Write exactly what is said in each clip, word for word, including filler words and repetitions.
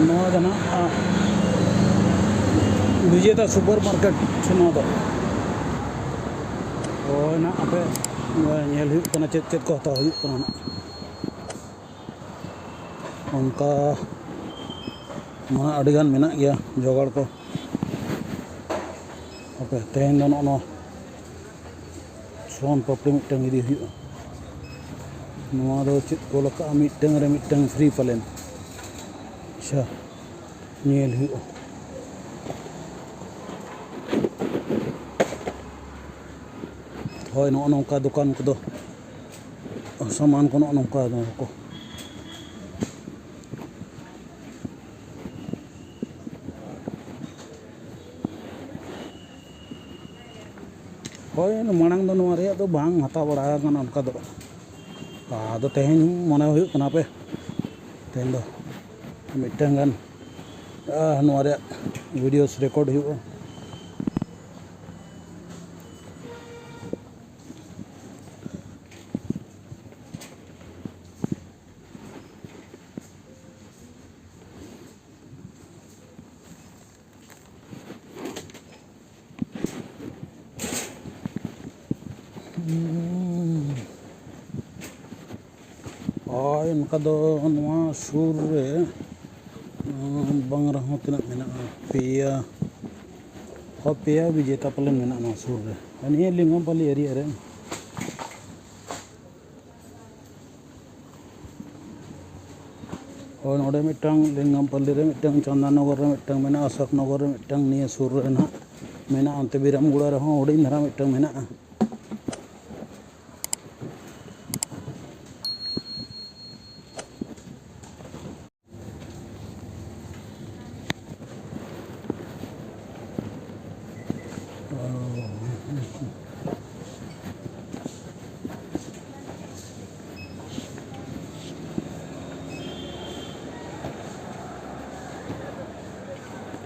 ᱱᱚᱣᱟ ᱫᱚ ᱱᱟᱦᱟᱜ, ᱟ, ᱵᱤᱡᱮᱛᱟ ᱥᱩᱯᱟᱨ ᱢᱟᱨᱠᱮᱴ ᱱᱚᱣᱟ ᱫᱚ᱾ ᱦᱳᱭ ᱱᱟᱦᱟᱜ, ᱟᱯᱮ ᱧᱮᱞ ᱦᱩᱭᱩᱜ ᱠᱟᱱᱟ ᱪᱮᱫ ᱪᱮᱫ ᱠᱚ ᱦᱟᱛᱟᱣ ᱦᱩᱭᱩᱜ ᱠᱟᱱᱟ ᱱᱟᱦᱟᱜ᱾ ᱚᱱᱠᱟ ᱢᱟ ᱟᱹᱰᱤᱜᱟᱱ ᱢᱮᱱᱟᱜ ᱜᱮᱭᱟ ᱡᱚᱜᱟᱲ ᱠᱚ᱾ ᱦᱟᱯᱮ, ᱛᱮᱦᱮᱧ ᱫᱚ ᱱᱚᱜᱼᱚ ᱱᱚᱣᱟ ᱥᱚᱱ ᱯᱟᱯᱲᱤ ᱢᱤᱫᱴᱟᱝ ᱤᱫᱤ ᱦᱩᱭᱩᱜᱼᱟ᱾ ᱱᱚᱣᱟ ᱫᱚ ᱪᱮᱫ ᱠᱚ ᱞᱟᱜᱟᱜᱼᱟ? ᱢᱤᱫᱴᱟᱝ ᱨᱮ ᱢᱤᱫᱴᱟᱝ ᱯᱷᱨᱤ ᱯᱟᱞᱮᱱ᱾ ᱟᱪᱪᱷᱟ, ᱧᱮᱞ ᱦᱩᱭᱩᱜᱼᱟ᱾ ᱦᱳᱭ, ᱱᱚᱜᱼᱚ ᱱᱚᱝᱠᱟ ᱫᱚᱠᱟᱱ ᱠᱚᱫᱚ, ᱥᱟᱢᱟᱱ ᱠᱚ ᱱᱚᱜᱼᱚ ᱱᱚᱝᱠᱟ ᱫᱚ ᱠᱚ᱾ ᱦᱳᱭ, ᱢᱟᱲᱟᱝ ᱫᱚ ᱱᱚᱣᱟ ᱨᱮᱭᱟᱜ ᱫᱚ ᱵᱟᱝ ᱦᱟᱛᱟᱣ ᱵᱟᱲᱟ ᱟᱠᱟᱱᱟ ᱚᱱᱠᱟ ᱫᱚ᱾ ᱟᱫᱚ ᱛᱮᱦᱮᱧ ᱢᱚᱱᱮ ᱦᱩᱭᱩᱜ ᱠᱟᱱᱟ ᱯᱮ, ᱛᱮᱦᱮᱧ ᱫᱚ ᱢᱤᱫᱴᱟᱝ ᱜᱟᱱ, ᱟᱦ, ᱱᱚᱣᱟ ᱨᱮᱭᱟᱜ ᱵᱷᱤᱰᱤᱭᱳᱥ ᱨᱮᱠᱚᱨᱰ ᱦᱩᱭᱩᱜᱼᱟ᱾ ᱦᱳᱭ, ᱚᱱᱠᱟ ᱫᱚ ᱱᱚᱣᱟ ᱥᱩᱨ ᱨᱮ, ᱩᱸ, ᱵᱟᱝ ᱨᱮᱦᱚᱸ ᱛᱤᱱᱟᱹᱜ ᱢᱮᱱᱟᱜᱼᱟ? ᱯᱮᱭᱟ᱾ ᱦᱳᱭ, ᱯᱮᱭᱟ ᱵᱤᱡᱮᱛᱟ ᱯᱟᱞᱮᱱ ᱢᱮᱱᱟᱜᱼᱟ ᱱᱚᱣᱟ ᱥᱩᱨ ᱨᱮ, ᱱᱤᱭᱟᱹ ᱞᱤᱝᱜᱟᱢᱯᱟᱞᱤ ᱮᱨᱤᱭᱟ ᱨᱮ᱾ ᱦᱳᱭ, ᱱᱚᱰᱮ ᱢᱤᱫᱴᱟᱝ ᱞᱤᱝᱜᱟᱢᱯᱟᱞᱤ ᱨᱮ ᱢᱤᱫᱴᱟᱝ, ᱪᱚᱱᱫᱟᱱᱚᱜᱚᱨ ᱨᱮ ᱢᱤᱫᱴᱟᱝ ᱢᱮᱱᱟᱜᱼᱟ, ᱚᱥᱳᱠᱱᱚᱜᱚᱨ ᱨᱮ ᱢᱤᱫᱴᱟᱝ, ᱱᱤᱭᱟᱹ ᱥᱩᱨ ᱨᱮ ᱱᱟᱦᱟᱜ ᱢᱮᱱᱟᱜᱼᱟ, ᱚᱱᱛᱮ ᱵᱤᱨᱟᱢᱜᱚᱲᱟ ᱨᱮᱦᱚᱸ ᱦᱩᱰᱤᱧ ᱫᱷᱟᱨᱟ ᱢᱤᱫᱴᱟᱝ ᱢᱮᱱᱟᱜᱼᱟ᱾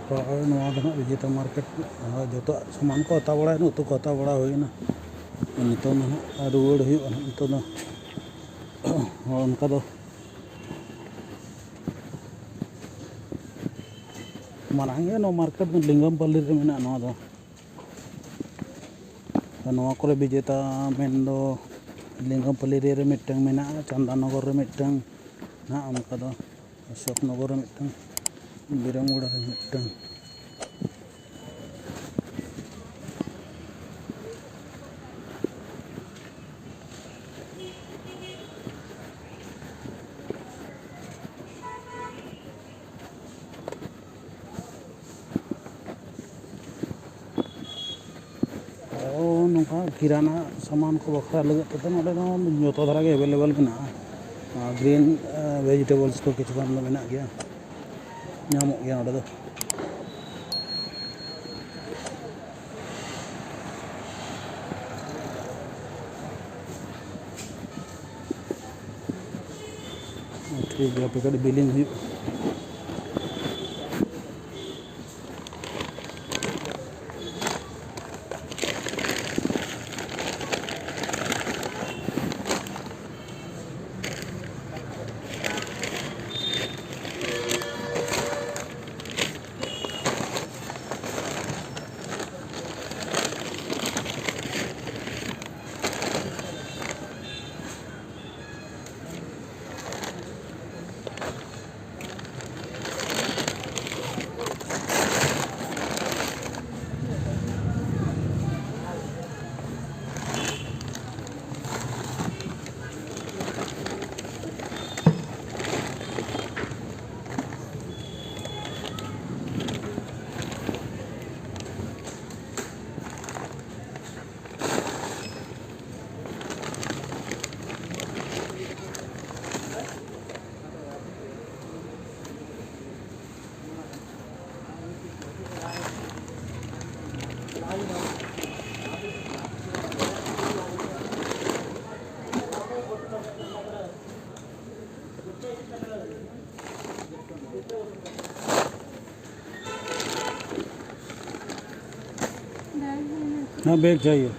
ᱦᱳᱭ, ᱱᱚᱣᱟ ᱫᱚ ᱱᱟᱦᱟᱜ ᱵᱤᱡᱮᱛᱟ ᱢᱟᱨᱠᱮᱴ, ᱦᱳᱭ, ᱡᱚᱛᱚᱣᱟᱜ ᱥᱟᱢᱟᱱ ᱠᱚ ᱦᱟᱛᱟᱣ ᱵᱟᱲᱟᱭᱮᱱᱟ, ᱩᱛᱩ ᱠᱚ ᱦᱟᱛᱟᱣ ᱵᱟᱲᱟ ᱦᱩᱭᱮᱱᱟ᱾ ᱱᱤᱛᱚᱝ ᱫᱚ ᱱᱟᱦᱟᱜ ᱨᱩᱣᱟᱹᱲ ᱦᱩᱭᱩᱜᱼᱟ ᱱᱟᱦᱟᱜ ᱱᱤᱛᱚᱜ ᱫᱚ᱾ ᱦᱳᱭ, ᱚᱱᱠᱟ ᱫᱚ ᱢᱟᱨᱟᱝ ᱜᱮ ᱱᱚᱣᱟ ᱢᱟᱨᱠᱮᱴ ᱫᱚ ᱞᱤᱝᱜᱟᱢᱯᱟᱞᱤ ᱨᱮ ᱢᱮᱱᱟᱜᱼᱟ ᱱᱚᱣᱟ ᱫᱚ᱾ ᱱᱚᱣᱟ ᱠᱚᱨᱮ ᱵᱤᱡᱮᱛᱟ ᱢᱮᱱᱫᱚ ᱞᱤᱝᱜᱟᱢᱯᱟᱞᱤ ᱨᱮ ᱢᱤᱫᱴᱟᱝ ᱢᱮᱱᱟᱜᱼᱟ, ᱪᱟᱱᱫᱟᱱᱚᱜᱚᱨ ᱨᱮ ᱢᱤᱫᱴᱟᱝ ᱱᱟᱦᱟᱜ, ᱚᱱᱠᱟ ᱫᱚ ᱚᱥᱳᱠᱱᱚᱜᱚᱨ ᱨᱮ ᱢᱤᱫᱴᱟᱝ, ᱵᱤᱨᱟᱢᱜᱚᱲᱟ ᱨᱮ ᱢᱤᱫᱴᱟᱝ᱾ ᱚ, ᱱᱚᱝᱠᱟ ᱠᱤᱨᱟᱱᱟ ᱥᱟᱢᱟᱱ ᱠᱚ ᱵᱟᱠᱷᱨᱟ ᱞᱟᱹᱜᱤᱫ ᱛᱮᱫᱚ ᱱᱚᱰᱮ ᱫᱚ ᱡᱚᱛᱚ ᱫᱷᱟᱨᱟ ᱜᱮ ᱮᱵᱮᱞᱮᱵᱮᱞ ᱢᱮᱱᱟᱜᱼᱟ᱾ ᱟᱨ ᱜᱨᱤᱱ, ᱮ, ᱵᱷᱮᱡᱤᱴᱮᱵᱚᱞᱥ ᱠᱚ ᱠᱤᱪᱷᱩ ᱜᱟᱱ ᱫᱚ ᱢᱮᱱᱟᱜ ᱜᱮᱭᱟ, ᱧᱟᱢᱚᱜ ᱜᱮᱭᱟ ᱱᱚᱰᱮ ᱫᱚ᱾ ᱴᱷᱤᱠ ᱜᱮᱭᱟ, ᱦᱟᱯᱮ ᱠᱟᱹᱴᱤᱡ ᱵᱤᱞᱤᱝ ᱦᱩᱭᱩᱜᱼᱟ᱾ हाँ, बैग चाहिए।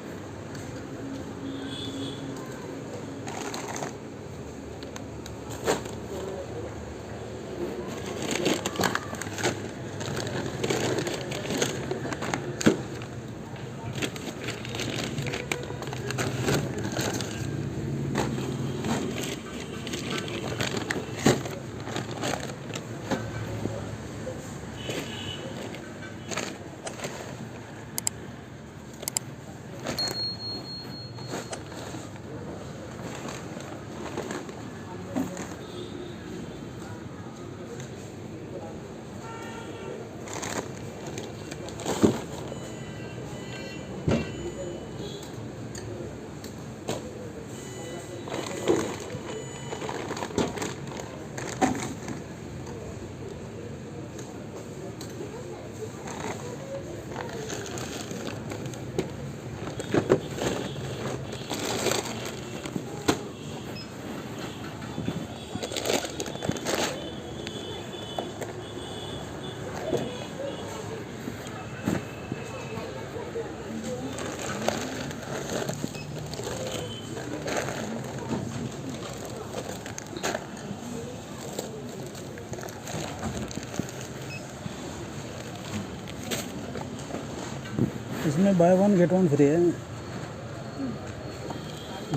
इसमें buy one get one free है,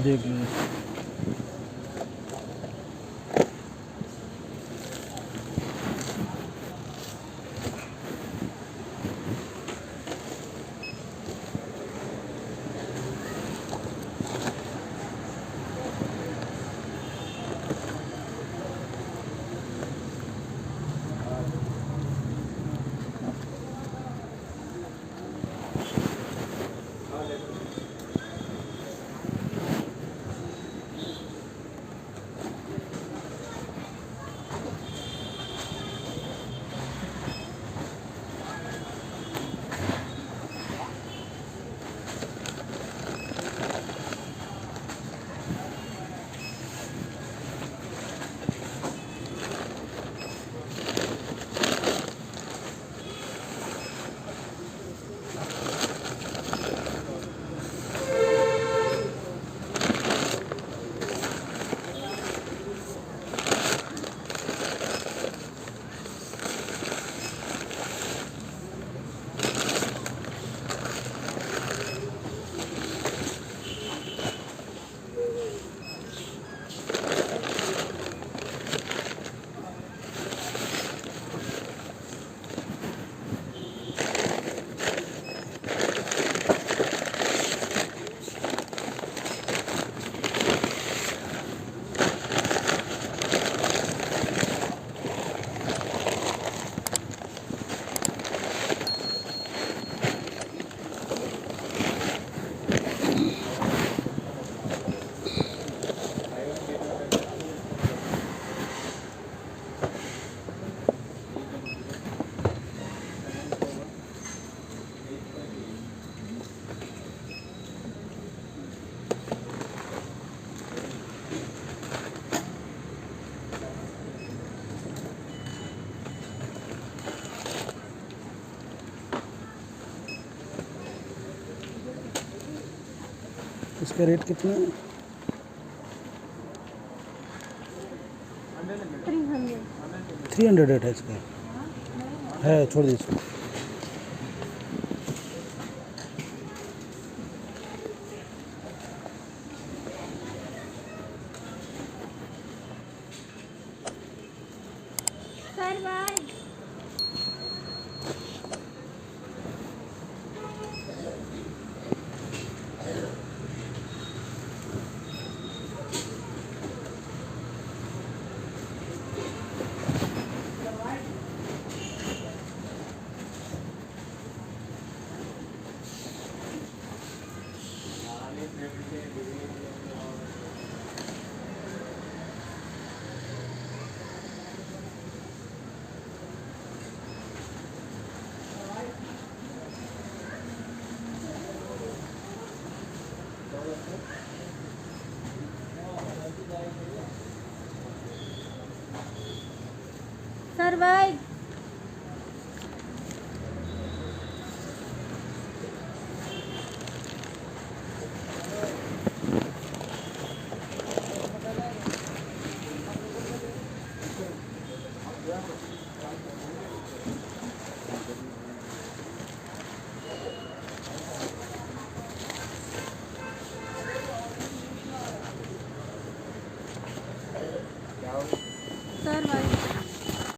देख लीजिए। इसका रेट कितना है? थ्री हंड्रेड रेट है इसका। है, छोड़ दीजिए इसको। Sir, bye. Sir, bye.